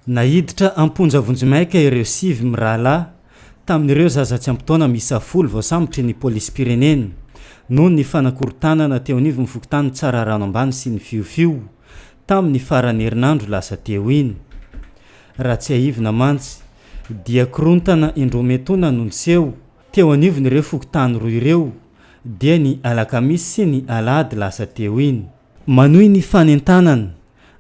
Naiditra am-ponja vonjimaika ireo sivy mirahalahy tamin'ireo zaza tsy ampy taona miisa folo voasambotry ny polisim-pirenena noho ny fanakorontanana teo anivon'ny fokontany Tsararano Ambany sy ny Fiofio tamin'ny faran'ny herinandro lasa teo iny. Raha tsiahivina mantsy dia korontana indroa miantoana no niseho teo anivon'ireo fokontany roa ireo dia ny alakamisy sy ny alahady lasa teo iny. Manohy ny fanentanana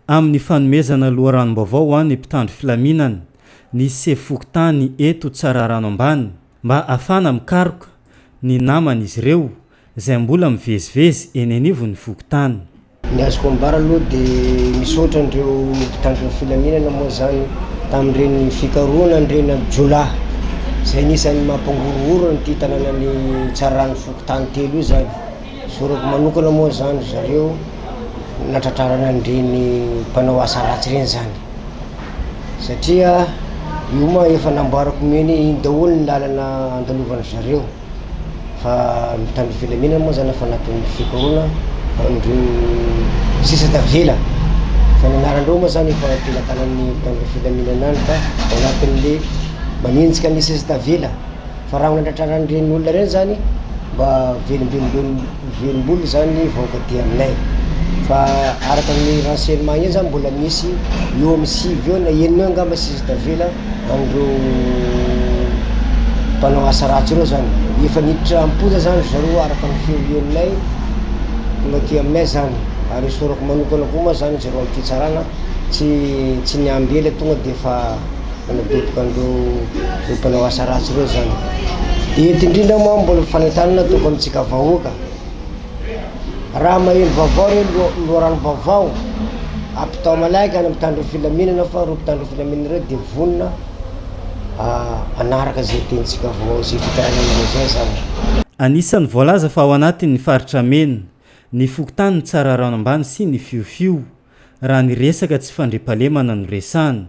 amin'ny fanomezana loharanom-baovao ho an'ny mpitandro filaminana ny sefo fokontany eto Tsararano Ambany mba ahafahana mikaroka ny naman'izy ireo izay mbola mivezivezy eny anivon'ny fokontany. Ny azoko ambara aloha dia misaotra an'ireo mpitandro ny filaminana moa izany tamin'ireny fikarohana an'ireny jiolahy izay anisan'ny mampangorohoro an'ity tanànan'i Tsararano fokontany telo io izany. Isaorako manokana moa izany ry zareo natratrarana an'ireny mpanao asa ratsy ireny izany satria io moa efa namboarako miheny iny daholo ny lalana andalovan'ny zareo fa ny mpitandro filaminana moa zany efa anatin'ny fikarohana an'ireo sisa tavela fa ny anaran'ireo moa zany efa am-pelatanan'ny mpitandro filaminana any fa ao anatin'le manenjika ny sisa tavela. Fa raha natratraran'ireny olona ireny zany mba velombelom-bolo zany ny vahoaka aty aminay. Fa araka ny renseignement iny zany mbola misy eo amin'ny sivy eo na enina eo angamba sisa tavela an'ireo mpanao asa ratsy ireo zany. Efa niditra am-ponja zany ry zareo araka ny feo henonay tonga aty aminay zany. Ary isaorako manokana koa moa zany zareo amin'ny fitsarana tsy tsy niamby ela tonga de efa Manadoboka an'ireo ireo mpanao asa ratsy ireo zany. Dia eto indrindra moa mbola fanentanana ataoko amintsika vahoaka, raha maheno vaovao re loharanom-baovao, ampitao malaky any amin'ny mpitandro ny filaminana fa ireo mpitandro ny filaminana ireo dia vonona hanaraka izay tenintsika vaovao izay fitarainanareo izay zany. Anisan'ny voalaza fa ao anatin'ny faritra mena ny fokontany Tsararano Ambany sy ny Fiofio raha ny resaka tsy fandriampahalemana no resahana.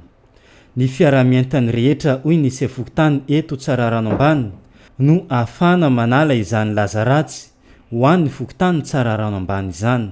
Ny fiaraha-mientan'ny rehetra hoy ny sefo fokontany eto Tsararano Ambany no ahafahana manala izany laza ratsy ho an'ny fokontany Tsararano Ambany izany.